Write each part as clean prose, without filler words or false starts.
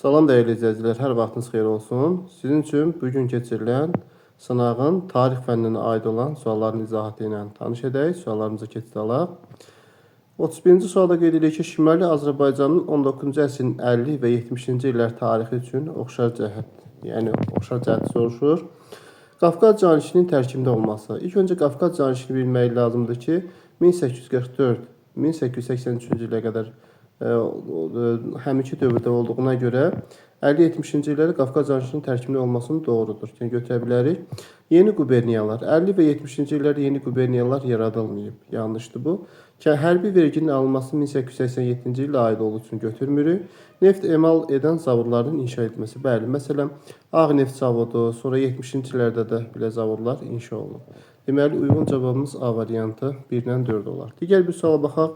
Salam dəyərli izləyicilər, hər vaxtınız xeyir olsun. Sizin üçün bu gün keçirilən sınağın tarix fənninə aid olan sualların izahatı ilə tanış edək. Suallarımıza keçid alaq. 31-ci sualda qeyd edilir ki, Şimali Azərbaycanın 19-cu əsrin 50 və 70-ci illər tarixi üçün oxşar cəhət, yəni oxşar cəhət soruşur. Qafqaz canişinin tərkibində olması. İlk öncə Qafqaz canişini bilmək lazımdır ki, 1844-1883-cü ilə qədər həminki dövrdə olduğuna görə 50-70-ci illərdə Qafqaz canişinin tərkibində olmasının doğrudur. Yəni götürə bilərik. Yeni quberniyalar 50 və 70-ci illərdə yeni quberniyalar yaradılmayıb. Yanlışdır bu. Hərbi verginin alınması 1887-ci ilə aid olduğu üçün götürmürük. Neft emal edən zavodların inşa edilməsi. Bəli, məsələn, Ağ neft zavodu, sonra 70-ci illərdə də belə zavodlar inşa olunub. Deməli, uyğun cavabımız A variantı 1 ilə 4 olar. Digər bir suala baxaq.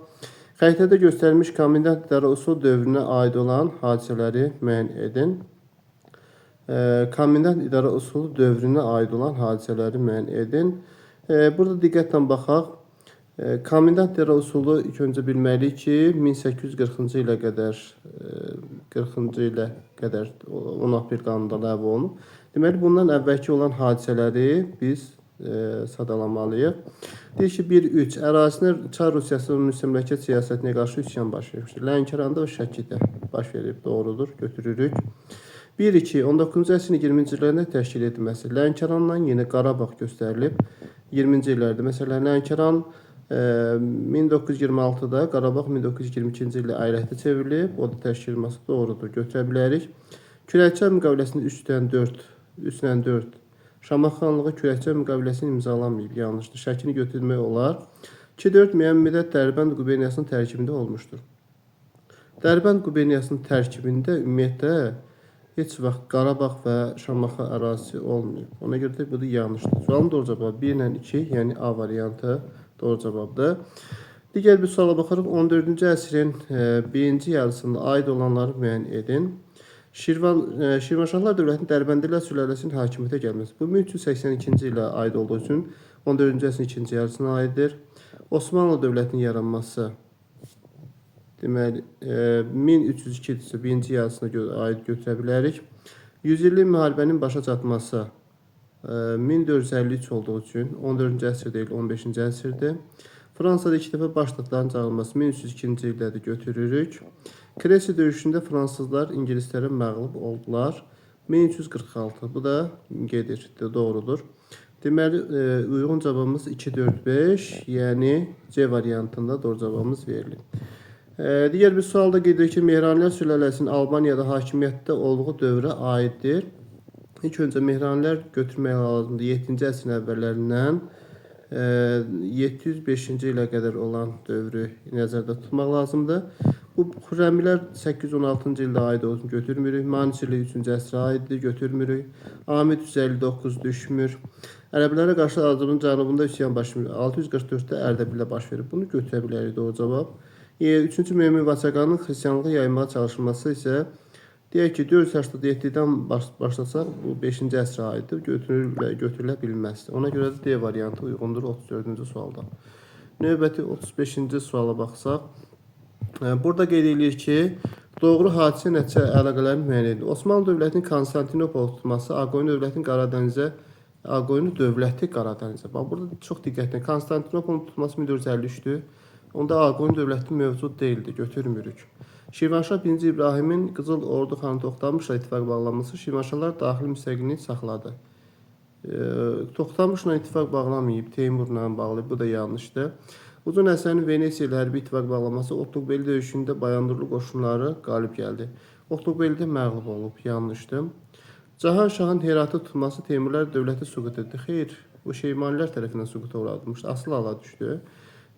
Xəritədə göstərilmiş komendant idarə usul dövrünə aid olan hadisələri müəyyən edin. Komendant idarə usulu dövrünə aid olan hadisələri müəyyən edin. Burada diqqətlə baxaq. Komendant idarə usulu ilk öncə bilməliyik ki, 1840-cı ilə qədər 40-cı ilə qədər 10 aprel qanununda ləğv olunub. Deməli, bundan əvvəlki olan hadisələri biz sadalamalıyıq. Deyir ki, 1-3 ərazisinə Çar Rusiyasının müstəmləkə siyasətinə qarşı üsyan baş vermişdir. Lənkəranda və Şəkidə baş verib, doğrudur, götürürük. 1-2 19-cu əsrin 20-ci illərində təşkil edilməsi. Lənkəranla yenə Qarabağ göstərilib 20-ci illərdə. Məsələn, Lənkəran 1926-da, Qarabağ 1922-ci ildə əyalətə çevrilib. O da təşkil edilməsi doğrudur, götürə bilərik. Kürəkçay müqaviləsinin 3-dən 4, 3-dən 4 Şamaxı xanlığı Kürəkçay müqaviləsini imzalamayıb. Yanlışdır. Şəkini götürmək olar. 2-4 müəyyən müddət Dərbənd quberniyasının tərkibində olmuşdur. Dərbənd quberniyasının tərkibində ümumiyyətlə heç vaxt Qarabağ və Şamaxı ərazisi olmayıb. Ona görə də bu da yanlışdır. Sualın doğru cavabı 1 ilə 2, yəni A variantı doğru cavabdır. Digər bir suala baxarıq. 14-cü əsrin birinci yarısında aid olanları müəyyən edin. Şirvanşahlar dövlətinin Dərbəndilər sülaləsinin hakimiyyətə gəlməsi. Bu 1382-ci ilə aid olduğu üçün 14-cü əsrin ikinci yarısına aiddir. Osmanlı dövlətinin yaranması deməli 1302-dirsə birinci yarısına aid götürə bilərik. 100 illik müharibənin başa çatması 1453 olduğu üçün 14-cü əsr deyil, 15-ci əsrdir. Fransada ilk dəfə baş ştatların çağırılması 1302-ci ildə də götürürük. Kresi döyüşündə fransızlar ingilislərə məğlub oldular. 1346. Bu da gedir, doğrudur. Deməli, uyğun cavabımız 2, 4, 5, yəni C variantında doğru cavabımız verilib. Digər bir sualda qeyd edir ki, Mehranilər sülaləsinin Albaniyada hakimiyyətdə olduğu dövrə aiddir. İlk öncə Mehranilər götürmək lazımdır. 7-ci əsrin əvvəllərindən 705-ci ilə qədər olan dövrü nəzərdə tutmaq lazımdır. Bu Xürrəmilər 816-cı ildə aid olsun götürmürük. Maniçilik 3-cü əsrə aiddir, götürmürük. Amid 359 düşmür. Ərəblərə qarşı Azərbaycanın cənubunda üsyan baş verir. 644-də Ərdəbildə baş verib. Bunu götürə bilərik, doğru cavab. 3-cü Mömin Vaçaqanın xristianlığı yaymağa çalışılması isə deyək ki, 487-dən başlasaq bu 5-ci əsrə aiddir. Götürülə bilməz. Ona görə də D variantı uyğundur 34-cü sualda. Növbəti 35-ci suala baxsaq, burada qeyd edilir ki, doğru hadisə nəticə əlaqələrini müəyyən edir. Osmanlı dövlətinin Konstantinopol tutması, Ağqoyunlu dövlətinin Qaradənizə, Ağqoyunlu dövləti Qaradənizə. Bax, burada çox diqqətli. Konstantinopolun tutması 1453-dür. Onda Ağqoyunlu dövləti mövcud deyildi, götürmürük. Şirvanşah 1-ci İbrahimin Qızıl Ordu xanı Toxtamışla ittifaq bağlanması Şirvanşahlar daxili müstəqilliyini saxladı. Toxtamışla ittifaq bağlamayıb, Teymurla bağlayıb. Bu da yanlışdır. Uzun Həsənin Venesiya ilə hərbi ittifaq bağlaması Otluqbeli döyüşündə Bayandurlu qoşunları qalib gəldi. Otluqbelidə məğlub olub, yanlışdır. Cahan Şahın Heratı tutması Teymurlar dövləti süqut etdi. Xeyr, bu Şeybanilər tərəfindən süquta uğradılmışdı. Asıl hala düşdü.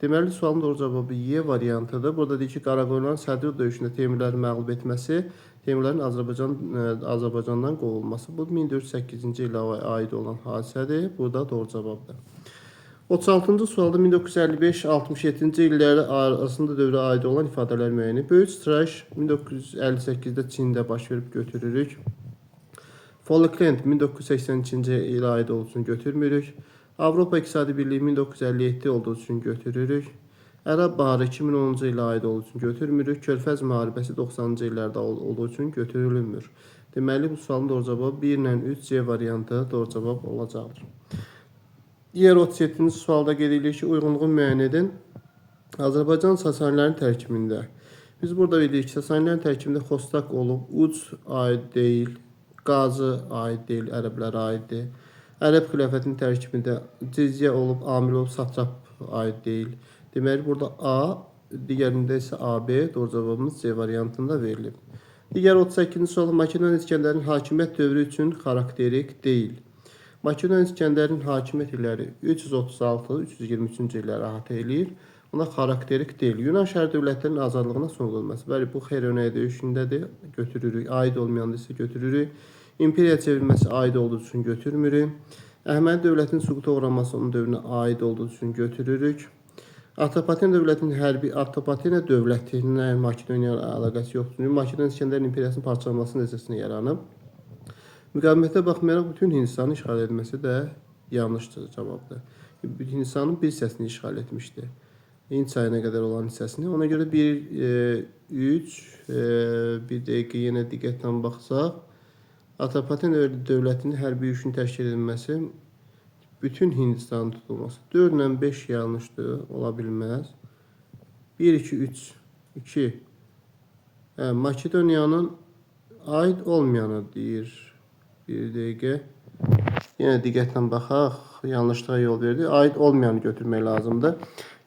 Deməli, sualın doğru cavabı Y variantıdır. Burada deyir ki, Qaraqoyunların Sədr döyüşündə Teymurları məğlub etməsi, Teymurların Azərbaycandan qovulması. Bu 1408-ci ilə aid olan hadisədir. Bu da doğru cavabdır. 36-cı sualda 1955-67-ci illəri arasında dövrə aid olan ifadələr müəyyən. Böyük sıçrayış 1958-də Çində baş verib, götürürük. Falkland 1982-ci ilə aid olduğu üçün götürmürük. Avropa İqtisadi Birliyi 1957 olduğu üçün götürürük. Ərəb Baharı 2010-cu ilə aid olduğu üçün götürmürük. Körfəz müharibəsi 90-cı illərdə olduğu üçün götürülmür. Deməli, bu sualın doğru cavabı 1 ilə 3 C variantı doğru cavab olacaqdır. Digər 37-ci sualda qeyd edilir ki, uyğunluğu müəyyən edin. Azərbaycan Sasanilərin tərkibində. Biz burada bilirik ki, Sasanilərin tərkibində Xostak olub, Uc aid deyil, Qazı aid deyil, ərəblərə aiddir. Ərəb xilafətinin tərkibində Cizyə olub, Amil olub, Satrap aid deyil. Deməli, burada A, digərində isə AB, doğru cavabımız C variantında verilib. Digər 38-ci sual Makedon İsgəndərin hakimiyyət dövrü üçün xarakterik deyil. Makedon İsgəndərin hakimiyyət illəri 336-323-cü illəri əhatə eləyir. Buna xarakterik deyil. Yunan şəhər dövlətlərinin azadlığına son qoyulması. Bəli, bu Xeyronəyə döyüşündədir. Götürürük. Aid olmayanda isə götürürük. İmperiya çevrilməsi aid olduğu üçün götürmürük. Əhəməni dövlətinin süquta uğraması onun dövrünə aid olduğu üçün götürürük. Atropatena dövlətinin hərbi Atropatena dövlətinə Makedoniya ilə əlaqəsi yoxdur. Makedon İsgəndərin imperiyasının parçalanması nəticəsində yaranıb. Müqavimətə baxmayaraq bütün Hindistanın işğal edilməsi də yanlış cavabdır. Hindistanın bir hissəsini işğal etmişdi. Hind çayına qədər olan hissəsini. Ona görə 1, 3, bir dəqiqə yenə diqqətlə baxsaq, Atropatena dövlətinin hərbi yürüşünün təşkil edilməsi bütün Hindistanın tutulması. 4 ilə 5 yanlışdır, ola bilməz. 1, 2, 3, 2. Makedoniyanın aid olmayanı deyir. Bir dəqiqə. Yenə diqqətlə baxaq. Yanlışlığa yol verdi. Aid olmayanı götürmək lazımdır.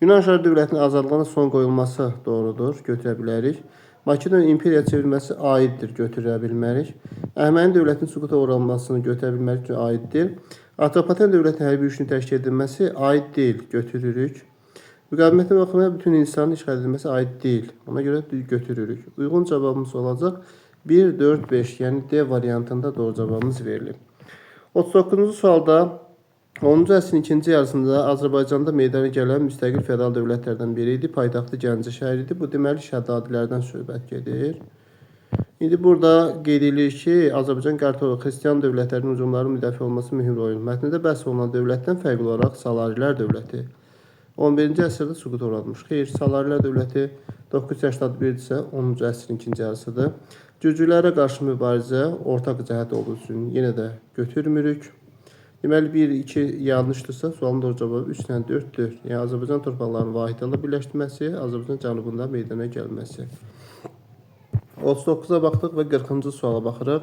Yunan şəhər dövlətinin azadlığına son qoyulması doğrudur. Götürə bilərik. Makedoniya imperiya çevrilməsi aiddir. Götürə bilmərik. Əhəməni dövlətinin süquta uğramasını götürə bilmərik ki, aiddir. Atropatena dövlətinin hərbi yürüşünün təşkil edilməsi aid deyil. Götürürük. Müqavimətə baxmayaraq bütün Hindistanın işğal edilməsi aid deyil. Ona görə götürürük. Uyğun cavabımız olacaq 1, 4, 5, yəni D variantında doğru cavabımız verilib. 39-cu sualda 10-cu əsrin ikinci yarısında Azərbaycanda meydana gələn müstəqil feodal dövlətlərdən biri idi. Paytaxtı Gəncə şəhəri idi. Bu deməli Şəddadilərdən söhbət gedir. İndi burada qeyd edilir ki, Azərbaycan qərb xristian dövlətlərinin hücumlarının müdafiə olunması mühüm rol oynayır. Mətndə bəhs olunan dövlətdən fərqli olaraq Salarilər dövləti 11-ci əsrdə süquta uğramış. Xeyr, Salarilər dövləti 981-dirsə 10-cu əsrin ikinci yarısıdır. Gürcülərə qarşı mübarizə ortaq cəhət olduğu üçün yenə də götürmürük. Deməli 1, 2 yanlışdırsa sualın doğru cavabı 3 ilə 4-dür. Yəni Azərbaycan torpaqlarının vahid halda birləşdirilməsi, Azərbaycan cənubunda meydana gəlməsi. 39-a baxdıq və 40-cı suala baxırıq.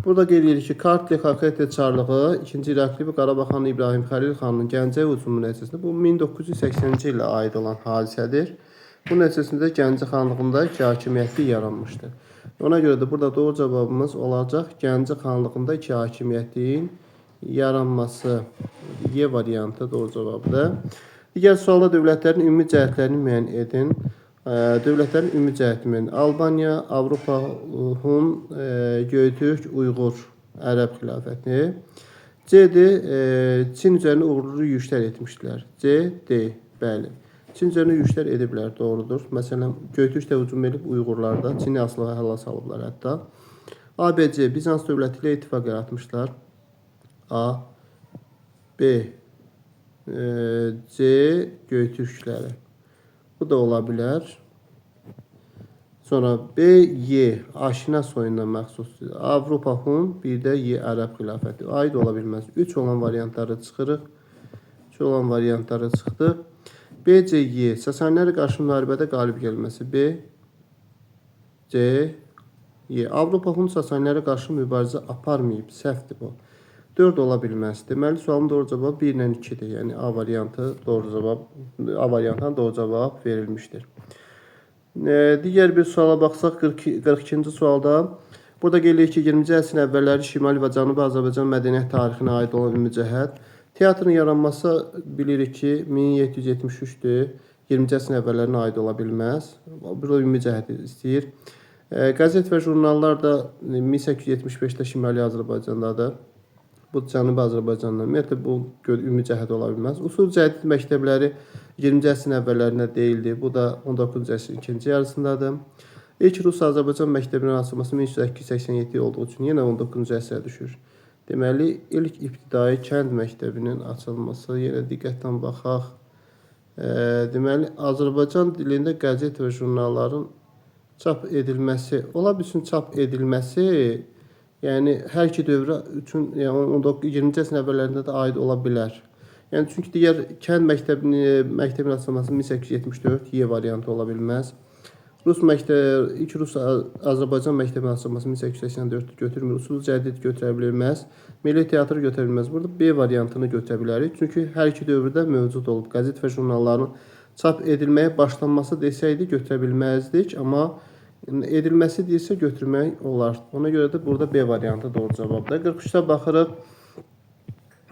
Burada qeyd edilir ki, Kartli Kaxeti çarlığı 2-ci İrakli və Qarabağ xanı İbrahim Xəlil xanın Gəncəyə hücumu nəticəsində bu 1980-ci ilə aid olan hadisədir. Bu nəticəsində Gəncə xanlığında iki hakimiyyətli yaranmışdır. Ona görə də burada doğru cavabımız olacaq Gəncə xanlığında iki hakimiyyətin yaranması. Y variantı doğru cavabdır. Digər sualda dövlətlərin ümumi cəhətlərini müəyyən edin. Dövlətlərin ümumi cəhətini müəyyən edin. Albaniya, Avropa, Hun, Göytürk, Uyğur, Ərəb xilafəti. C-dir, Çin üzərinə uğurlu yürüşlər etmişdilər. C, D, bəli. Çin üzərinə yürüşlər ediblər, doğrudur. Məsələn, Göytürk də hücum edib Uyğurlar da, Çini asılı hala salıblar hətta. A, B, C, Bizans dövləti ilə ittifaq yaratmışlar. A, B, C, Göytürkləri. Bu da ola bilər. Sonra B, Y, Aşina soyundan məxsusdur. Avropa Hun, bir də Y, Ərəb xilafəti. Aid ola bilməz. 3 olan variantları çıxırıq. 3 olan variantları çıxdı. B, C, Y, Sasanilərə qarşı müharibədə qalib gəlməsi. B, C, Y. Avropa Hun Sasanilərə qarşı mübarizə aparmayıb. Səhvdir bu. 4 ola bilməz. Deməli, sualın doğru cavabı 1 ilə 2-dir. Yəni A variantı doğru cavab, A variantına doğru cavab verilmişdir. Digər bir suala baxsaq 42-ci sualda burada qeyd edilir ki, 20-ci əsrin əvvəlləri Şimali və Cənubi Azərbaycan mədəniyyət tarixinə aid olan ümumi cəhət. Teatrın yaranması bilirik ki, 1773-dür. 20-ci əsrin əvvəllərinə aid ola bilməz. Burada ümumi cəhət istəyir. Qəzet və jurnallar da 1875-də Şimali Azərbaycandadır. Bu Cənubi Azərbaycandan. Ümumiyyətlə bu ümumi cəhət ola bilməz. Usul cədid məktəbləri 20-ci əsrin əvvəllərində deyildi. Bu da 19-cu əsrin ikinci yarısındadır. İlk Rus Azərbaycan məktəbinin açılması 1887 olduğu üçün yenə 19-cu əsrə düşür. Deməli, ilk ibtidai kənd məktəbinin açılması, yenə diqqətlə baxaq. Deməli, Azərbaycan dilində qəzet və jurnalların çap edilməsi, ola bilsin çap edilməsi, yəni hər iki dövrə üçün, yəni 20-ci əsrin əvvəllərində də aid ola bilər. Yəni çünki digər kənd məktəbinin açılması 1874 Y variantı ola bilməz. Rus məktəbi, ilk Rus Azərbaycan məktəbinin açılması 1884 götürmür. Usul cədid götürə bilməz. Milli teatr götürə bilməz. Burada B variantını götürə bilərik. Çünki hər iki dövrdə mövcud olub. Qəzet və jurnalların çap edilməyə başlanması desəydi götürə bilməzdik, amma edilməsi deyilsə götürmək olar. Ona görə də burada B variantı doğru cavabdır. 43-də baxırıq.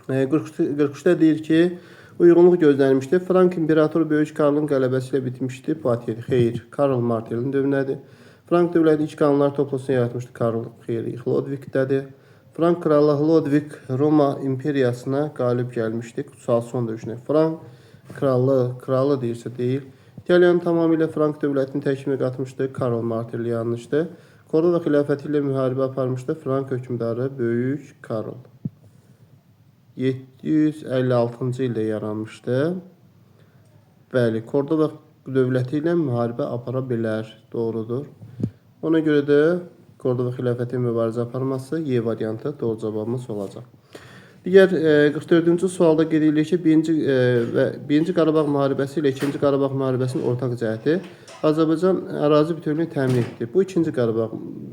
43-də deyir ki, uyğunluq gözlənilmişdi. Frank imperatoru Böyük Karlın qələbəsi ilə bitmişdi. Poitiers, xeyr, Karl Martelin dövründədir. Frank dövləti ilk qanunlar toplusunu yaratmışdı. Karl, xeyr, Xlodvikdədir. Frank kralı Xlodvik Roma imperiyasına qalib gəlmişdi. Kutsal son döyüşünə. Frank kralı deyirsə deyil. İtaliyanı tamamilə Frank dövlətinin tərkibinə qatmışdı. Karl Martel yanlışdı. Kordoba xilafəti ilə müharibə aparmışdı. Frank hökmdarı Böyük Karl. 756-cı ildə yaranmışdı. Bəli, Kordoba dövləti ilə müharibə apara bilər. Doğrudur. Ona görə də Kordoba xilafəti mübarizə aparması Y variantı doğru cavabımız olacaq. Digər 44-cü sualda qeyd edilir ki, birinci Qarabağ müharibəsi ilə ikinci Qarabağ müharibəsinin ortaq cəhəti Azərbaycan ərazi bütövlüyünü təmin etdi. Bu ikinci Qarabağ,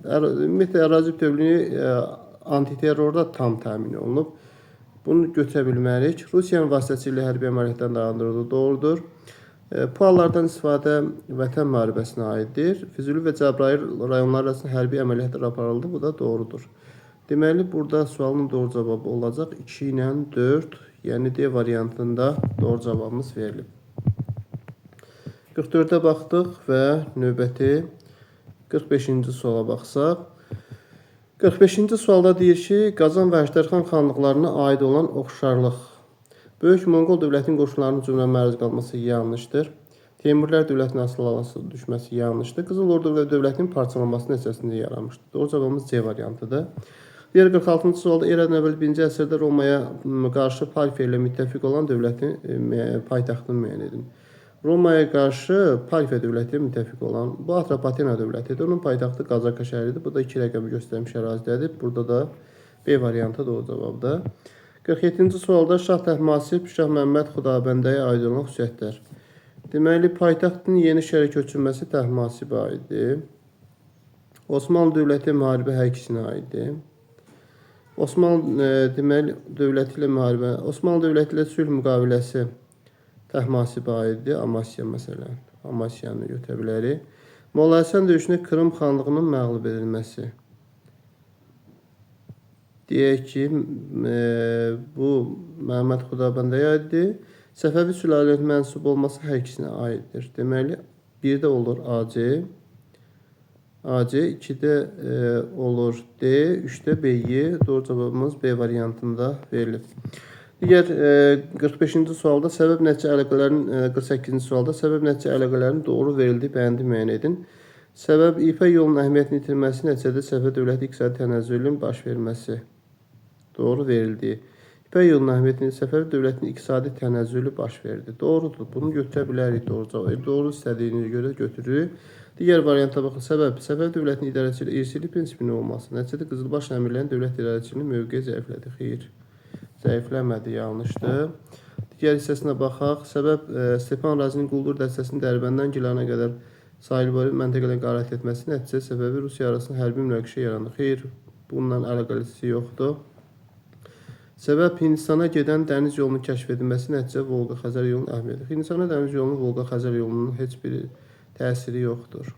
ümumiyyətlə ərazi bütövlüyü antiterrorda tam təmin olunub. Bunu götürə bilmərik. Rusiyanın vasitəsilə hərbi əməliyyatdan dayandırıldı. Doğrudur. Puallardan istifadə vətən müharibəsinə aiddir. Füzuli və Cəbrayıl rayonları arasında hərbi əməliyyatlar aparıldı. Bu da doğrudur. Deməli, burada sualın doğru cavabı olacaq 2 ilə 4, yəni D variantında doğru cavabımız verilib. 44-ə baxdıq və növbəti 45-ci suala baxsaq. 45-ci sualda deyir ki, Qazan və Əjdərxan xanlıqlarına aid olan oxşarlıq. Böyük Monqol dövlətinin qoşunlarının hücumuna məruz qalması yanlışdır. Teymurlər dövlətinin asılı düşməsi yanlışdır. Qızıl Ordu dövlətinin parçalanması nəticəsində yaranmışdır. Doğru cavabımız C variantıdır. Digər 46-cı sualda eradan əvvəl 1-ci əsrdə Romaya qarşı Parfiya ilə müttəfiq olan dövlətin paytaxtını müəyyən edin. Romaya qarşı Parfiya dövləti müttəfiq olan bu Atropatena dövlətidir. Onun paytaxtı Qazaka şəhəridir. Bu da 2 rəqəmi göstərmiş ərazidədir. Burada da B variantı doğru cavabdır. 47-ci sualda Şah Təhmasib, Şah Məmməd Xudabəndəyə aid olan xüsusiyyətlər. Deməli, paytaxtın yeni şəhərə köçürməsi Təhmasibə aiddir. Osmanlı dövləti müharibə hər ikisinə aiddir. Osmanlı deməli dövləti ilə müharibə, Osmanlı dövləti ilə sülh müqaviləsi Təhmasibə aiddir. Amasya məsələn, Amasyanı götürə bilərik. Molla Həsən döyüşündə Krım xanlığının məğlub edilməsi. Deyək ki, bu Məhəmməd Xudabəndəyə aiddir. Səfəvi sülaləsinin mənsub olması hər ikisinə aiddir. Deməli, 1-də olur AC, AC, 2-də olur D, 3-də BY. Doğru cavabımız B variantında verilib. Digər 45-ci sualda səbəb nəticə əlaqələrinin 48-ci sualda səbəb nəticə əlaqələrinin doğru verildiyi bəndi müəyyən edin. Səbəb İpək yolunun əhəmiyyətini itirməsi nəticədə Səfəvi dövləti iqtisadi tənəzzülünün baş verməsi. Doğru verildiyi. İpək yolunun əhəmiyyətini Səfəvi dövlətinin iqtisadi tənəzzülü baş verdi. Doğrudur. Bunu götürə bilərik doğru cavab. Doğru istədiyinizə görə götürürük. Digər varianta baxın. Səbəb Səfəvi dövlətinin idarəçiliyi irsilik prinsipinin olması. Nəticədə Qızılbaş əmirlərinin dövlət idarəçiliyinin mövqeyi zəiflədi. Xeyr. Zəifləmədi, yanlışdır. Digər hissəsinə baxaq. Səbəb Stepan Razinin quldur dəstəsinin Dərbəndən Gilana qədər sahil boyu məntəqədən qarət etməsi nəticə səbəbi Rusiya arasında hərbi münaqişə yarandı. Xeyr, bununla əlaqəsi yoxdur. Səbəb Hindistana gedən dəniz yolunun kəşf edilməsi nəticə Volqa-Xəzər yolunun əhəmiyyəti. Hindistana dəniz yolunun Volqa-Xəzər yolunun heç bir təsiri yoxdur.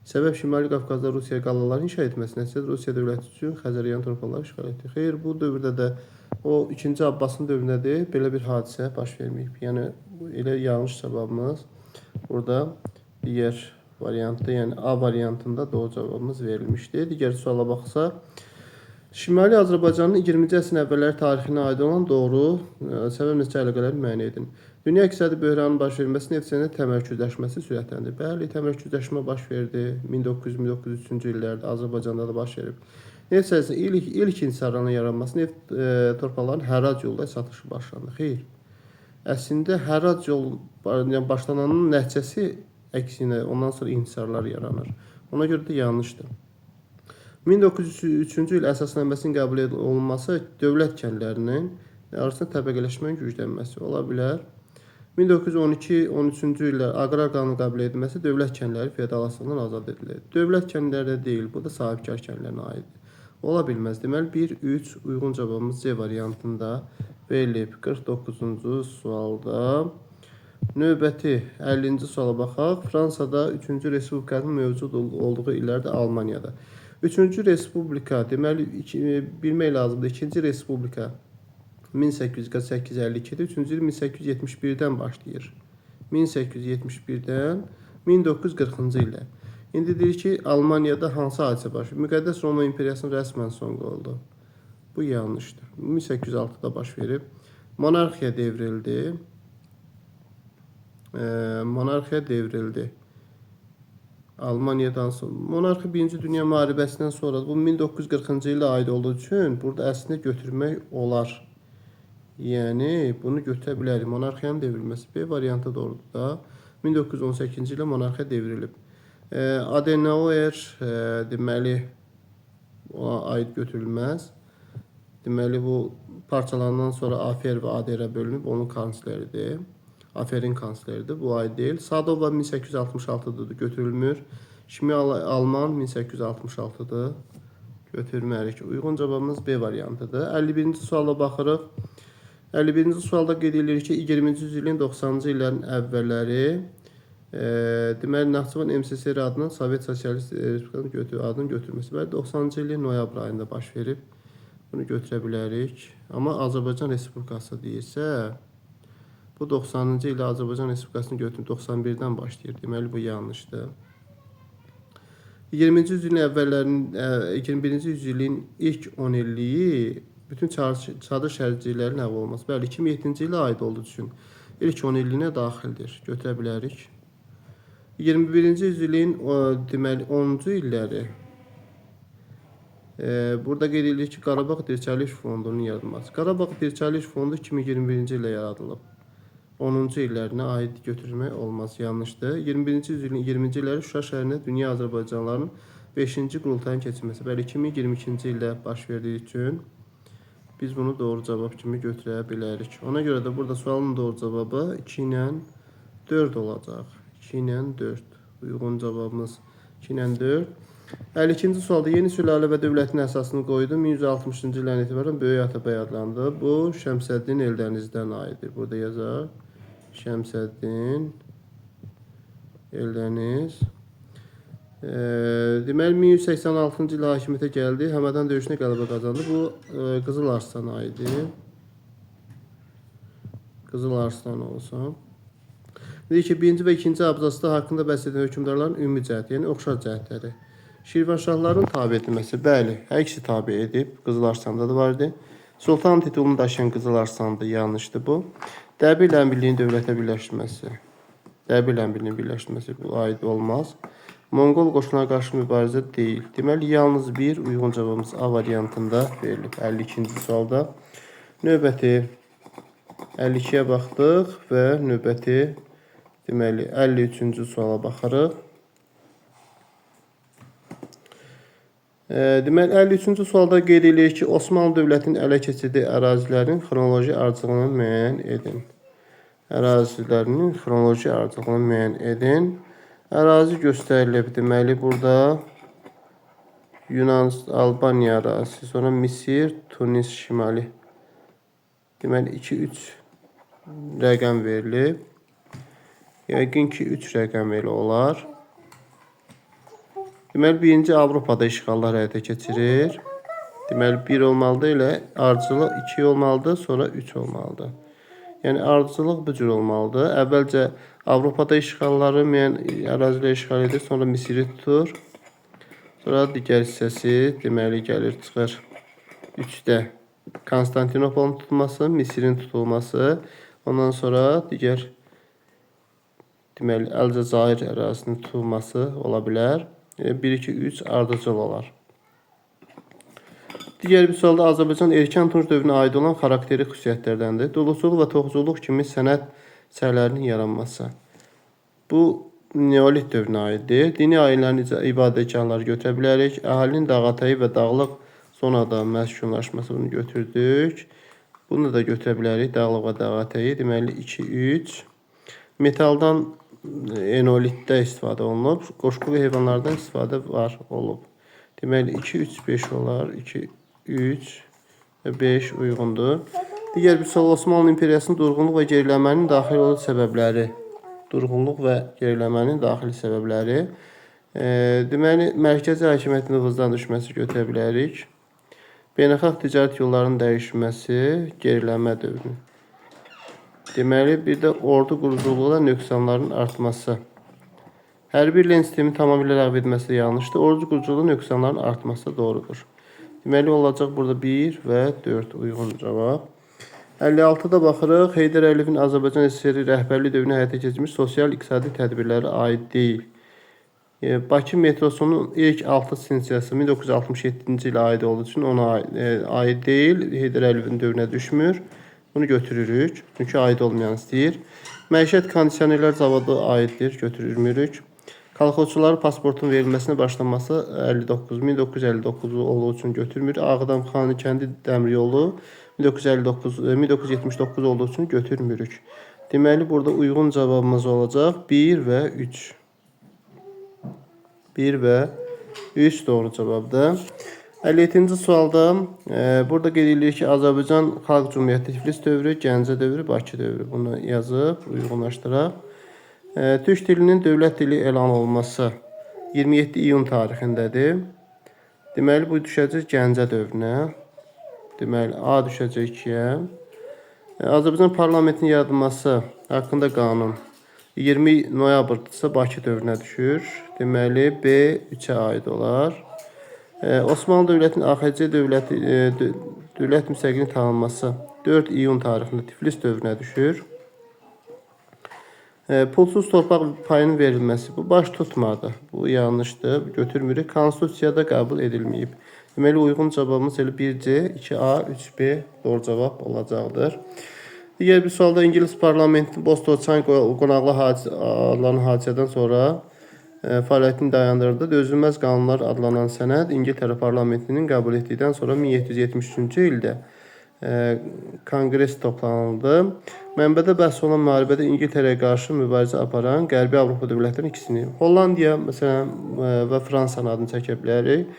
Səbəb Şimali Qafqazda Rusiya qalaları inşa etməsi nəticədə Rusiya dövləti üçün Xəzəryan torpaqları işğal etdi. Xeyr, bu dövrdə də o 2-ci Abbasın dövründədir, belə bir hadisə baş verməyib. Yəni elə yanlış cavabımız burada digər variantda, yəni A variantında doğru cavabımız verilmişdi. Digər suala baxsaq, Şimali Azərbaycanın 20-ci əsrin əvvəlləri tarixinə aid olan doğru səbəb nəticə əlaqələrini müəyyən edin. Dünya iqtisadi böhranının baş verməsi nəticəsində təmərküzləşməsi sürətləndi. Bəli, təmərküzləşmə baş verdi. 1900-1903-cü illərdə Azərbaycanda da baş verib. Neft sahəsində ilk inhisarların yaranması, neft torpaqlarının hərrac yolla satışı başlandı. Xeyr. Əslində hərrac yol yəni başlananın nəticəsi əksinə ondan sonra inhisarlar yaranır. Ona görə də yanlışdır. 1903-cü il əsasnaməsinin qəbul olunması dövlət kəndlərinin arasında təbəqələşmənin güclənməsi ola bilər. 1912-13-cü illər aqrar qanunu qəbul edilməsi dövlət kəndləri feodallıqdan azad edilir. Dövlət kəndləri də deyil, bu da sahibkar kəndlərinə aiddir. Ola bilməz. Deməli 1, 3 uyğun cavabımız C variantında verilib. 49-cu sualda. Növbəti 50-ci suala baxaq. Fransada 3-cü Respublikanın mövcud olduğu illərdə Almaniyada. 3-cü Respublika, deməli bilmək lazımdır. 2-ci Respublika 1848-52-dir. 3-cü il 1871-dən başlayır. 1871-dən 1940-cı ilə. İndi deyir ki, Almaniyada hansı hadisə baş verib? Müqəddəs Roma İmperiyasının rəsmən son qoyuldu. Bu yanlışdır. 1806-da baş verib. Monarxiya devrildi. Monarxiya devrildi. Almaniyadan sonra. Monarxiya Birinci Dünya Müharibəsindən sonra bu 1940-cı ilə aid olduğu üçün burada əslində götürmək olar. Yəni bunu götürə bilərik. Monarxiyanın devrilməsi B variantı doğrudur da. 1918-ci ildə monarxiya devrilib. Adenauer deməli ona aid götürülməz. Deməli bu parçalanandan sonra AFR və ADR bölünüb, onun kansleridir. AFR-in kansleridir. Bu aid deyil. Sadova 1866-dır, götürülmür. Şimali Alman 1866-dır. Götürmərik. Uyğun cavabımız B variantıdır. 51-ci suala baxırıq. 51-ci sualda qeyd edilir ki, 20-ci yüzilin 90-cı illərin əvvəlləri deməli Naxçıvan MSSR adının Sovet Sosialist Respublikasının adının götürməsi. Bəli, 90-cı ilin noyabr ayında baş verib. Bunu götürə bilərik. Amma Azərbaycan Respublikası deyirsə, bu 90-cı ildə Azərbaycan Respublikasını götürüb 91-dən başlayır. Deməli bu yanlışdır. 20-ci yüzilin əvvəllərinin 21-ci yüzilin ilk 10 illiyi bütün çadır şəhərciklərin ləğv olunması. Bəli, 2007-ci ilə aid olduğu üçün ilk 10 illiyinə daxildir. Götürə bilərik. 21-ci yüzilin deməli 10-cu illəri burada qeyd edilir ki, Qarabağ Dirçəliş Fondunun yaradılması. Qarabağ Dirçəliş Fondu 2021-ci ildə yaradılıb. 10-cu illərinə aid götürmək olmaz, yanlışdır. 21-ci yüzilin 20-ci illəri Şuşa şəhərində Dünya Azərbaycanlılarının 5-ci qurultayının keçirilməsi. Bəli, 2022-ci ildə baş verdiyi üçün biz bunu doğru cavab kimi götürə bilərik. Ona görə də burada sualın doğru cavabı 2 ilə 4 olacaq. 2 ilə 4. Uyğun cavabımız 2 ilə 4. 52-ci sualda yeni sülalə və dövlətin əsasını qoydu. 1160-cı ildən etibarən Böyük Atabəy adlandı. Bu Şəmsəddin Eldənizdən aiddir. Burada yazar. Şəmsəddin Eldəniz. Deməli 1186-cı ildə hakimiyyətə gəldi. Həmədan döyüşünə qələbə qazandı. Bu Qızıl Arslana aiddir. Qızıl Arslan olsun. Deyir ki, birinci və ikinci abzasda haqqında bəhs edən hökmdarların ümumi cəhət, yəni oxşar cəhətləri. Şirvanşahların tabe edilməsi, bəli, hər ikisi tabe edib, Qızıl Arslanda da var idi. Sultan titulunu daşıyan Qızıl Arslandır, yanlışdır bu. Dəbil Əmirliyinin dövlətə birləşdirilməsi. Dəbil Əmirliyinin birləşdirilməsi bu aid olmaz. Monqol qoşununa qarşı mübarizə deyil. Deməli, yalnız bir uyğun cavabımız A variantında verilib 52-ci sualda. Növbəti 52-yə baxdıq və növbəti deməli 53-cü suala baxırıq. Deməli 53-cü sualda qeyd edilir ki, Osmanlı dövlətinin ələ keçirdiyi ərazilərin xronoloji ardıcıllığını müəyyən edin. Ərazilərinin xronoloji ardıcıllığını müəyyən edin. Ərazi göstərilib. Deməli burada Yunan, Albaniya ərazisi, sonra Misir, Tunis şimali. Deməli 2-3 rəqəm verilib. Yəqin ki 3 rəqəm elə olar. Deməli birinci Avropada işğallar həyata keçirir. Deməli 1 olmalıdır elə ardıcıllıq 2 olmalıdır, sonra 3 olmalıdır. Yəni ardıcıllıq bu cür olmalıdır. Əvvəlcə Avropada işğalları müəyyən əraziləri işğal edir, sonra Misiri tutur. Sonra digər hissəsi deməli gəlir çıxır 3-də Konstantinopolun tutulması, Misirin tutulması, ondan sonra digər deməli Əlcəzair ərazisinin tutulması ola bilər. 1 2 3 ardıcıl olar. Digər bir sualda Azərbaycan erkən Tunc dövrünə aid olan xarakteri xüsusiyyətlərdəndir. Duluçuluq və toxuculuq kimi sənət sərlərinin yaranması. Bu Neolit dövrünə aiddir. Dini ayinlərin ibadətgahları götürə bilərik. Əhalinin dağətəyi və dağlıq zonada məskunlaşması, bunu götürdük. Bunu da götürə bilərik. Dağlıq və dağətəyi. Deməli 2, 3. Metaldan enolitdə istifadə olunub. Qoşqulu heyvanlardan istifadə var olub. Deməli 2, 3, 5 olar. 2, 3 və 5 uyğundur. Digər bir sual Osmanlı İmperiyasının durğunluq və geriləmənin daxil olan səbəbləri. Durğunluq və geriləmənin daxili səbəbləri. Deməli, mərkəzi hakimiyyətin nüfuzdan düşməsi götürə bilərik. Beynəlxalq ticarət yollarının dəyişməsi, geriləmə dövrü. Deməli, bir də ordu quruculuğunda nöqsanların artması. Hərbi birliyin sistemi tamamilə ləğv edilməsi də yanlışdır. Ordu quruculuğunda nöqsanların artması doğrudur. Deməli, olacaq burada 1 və 4 uyğun cavab. 56-da baxırıq. Heydər Əliyevin Azərbaycan SSR rəhbərliyi dövründə həyata keçirmiş sosial-iqtisadi tədbirlərə aid deyil. Bakı metrosunun ilk 6 stansiyası 1967-ci ilə aid olduğu üçün ona aid deyil. Heydər Əliyevin dövrünə düşmür. Bunu götürürük. Çünki aid olmayan istəyir. Məişət kondisionerlər zavodu aiddir. Götürmürük. Kolxozçulara pasportun verilməsinə başlanması 59 1959 olduğu üçün götürmür. Ağdam Xankəndi dəmir yolu 1959 1979 olduğu üçün götürmürük. Deməli burada uyğun cavabımız olacaq 1 və 3. 1 və 3 doğru cavabdır. 57-ci sualda burada qeyd edilir ki, Azərbaycan Xalq Cümhuriyyəti Tiflis dövrü, Gəncə dövrü, Bakı dövrü. Bunu yazıb uyğunlaşdıraq. Türk dilinin dövlət dili elan olunması 27 iyun tarixindədir. Deməli bu düşəcək Gəncə dövrünə. Deməli A düşəcək 2-yə. Azərbaycan parlamentinin yaradılması haqqında qanun 20 noyabrdırsa Bakı dövrünə düşür. Deməli B 3-ə aid olar. Osmanlı dövlətinin AXC dövləti dövlət müstəqilliyinin tanınması 4 iyun tarixində Tiflis dövrünə düşür. Pulsuz torpaq payının verilməsi bu baş tutmadı. Bu yanlışdır. Götürmürük. Konstitusiyada qəbul edilməyib. Deməli uyğun cavabımız elə 1C, 2A, 3B doğru cavab olacaqdır. Digər bir sualda İngilis parlamentinin Boston çay qonaqlı hadisə adlanan hadisədən sonra fəaliyyətini dayandırdı. Dözülməz qanunlar adlanan sənəd İngiltərə parlamentinin qəbul etdikdən sonra 1773-cü ildə konqres toplanıldı. Mənbədə bəhs olunan müharibədə İngiltərəyə qarşı mübarizə aparan Qərbi Avropa dövlətlərinin ikisini, Hollandiya məsələn və Fransanın adını çəkə bilərik.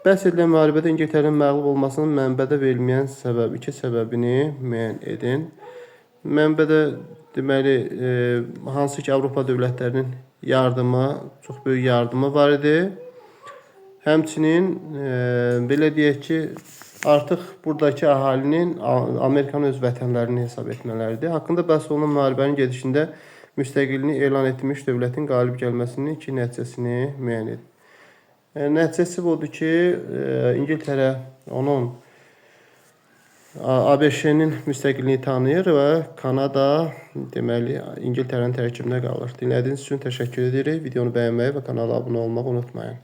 Bəhs edilən müharibədə İngiltərənin məğlub olmasının mənbədə verilməyən səbəb, iki səbəbini müəyyən edin. Mənbədə deməli hansı ki Avropa dövlətlərinin yardımı, çox böyük yardımı var idi. Həmçinin belə deyək ki, artıq buradakı əhalinin Amerikanı öz vətənlərini hesab etmələridir. Haqqında bəhs olunan müharibənin gedişində müstəqilliyini elan etmiş dövlətin qalib gəlməsinin iki nəticəsini müəyyən edin. Nəticəsi budur ki, İngiltərə onun ABŞ-nin müstəqilliyini tanıyır və Kanada deməli İngiltərənin tərkibində qalır. Dinlədiyiniz üçün təşəkkür edirik. Videonu bəyənməyi və kanala abunə olmağı unutmayın.